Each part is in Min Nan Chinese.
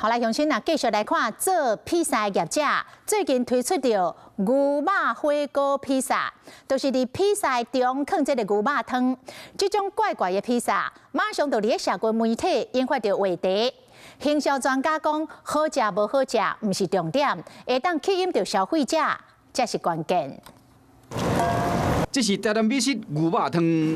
好來，鄉親啊，繼續來看做披薩的業者最近推出著牛肉火鍋披薩，就是佇披薩中囥這個牛肉湯。這種怪怪的披薩，馬上就佇咧社群媒體引發著話題。行銷專家講，好食無好食毋是重點，會當吸引著消費者才是關鍵。這是台南美食牛肉湯，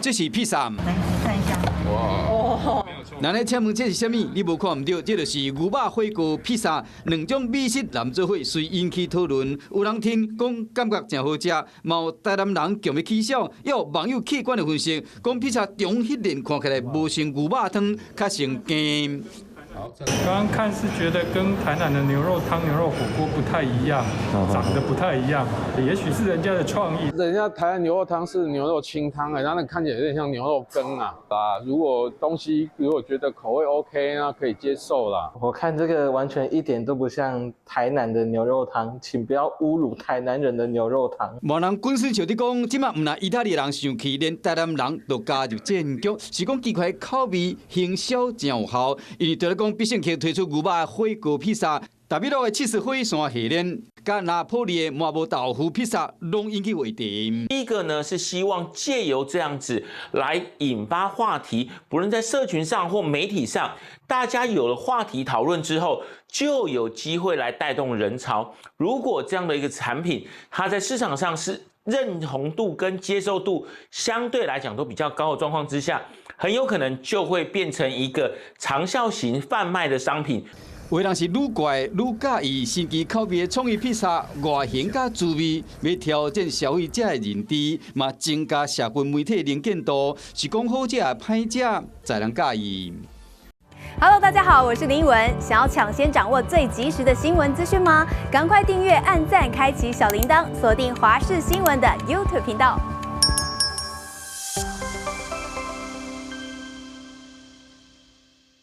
這是披薩。來，你看一下。哇！那咧，請問這是啥物？你無看毋著，這就是牛肉火鍋披薩。兩種美食攬做伙，隨引起討論。有人聽講感覺誠好食，嘛有台南人強欲起痟。也有網友客觀的分析，講披薩中彼面看起來無像牛肉湯，較像羹。剛剛看是覺得跟台南的牛肉湯、牛肉火鍋不太一樣，長得不太一樣，也許是人家的創意。人家台南牛肉湯是牛肉清湯，哎，那那看起來有點像牛肉羹啊。啊，如果東西如果覺得口味 OK，那可以接受啦。我看這個完全一點都不像台南的牛肉湯，請不要侮辱台南人的牛肉湯。無人滾水笑佇講，這馬毋但意大利人生氣，連台南人都加入戰局，是講奇怪口味行銷誠有效，因為除了講必勝客推出牛肉火鍋披薩，達比洛的起司火山系列，佮拿坡里的麻婆豆腐披薩，攏引起話題。第一個呢，是希望借由這樣子來引發話題，不論在社群上或媒體上，大家有了話題討論之後，就有機會來帶動人潮。如果這樣的一個產品，它在市場上是認同度跟接受度相對來講都比較高的狀況之下，很有可能就會變成一個長效型販賣的商品。有人是愈怪愈佮意新奇口味的創意披薩，外形佮滋味，欲挑戰消費者的認知，嘛增加社群媒體能見度，是講好食歹食，在人佮意。 Hello，大家好，我是林文。想要搶先掌握最及時的新聞資訊嗎？趕快訂閱、按讚、開啟小鈴鐺，鎖定華視新聞的 YouTube 頻道。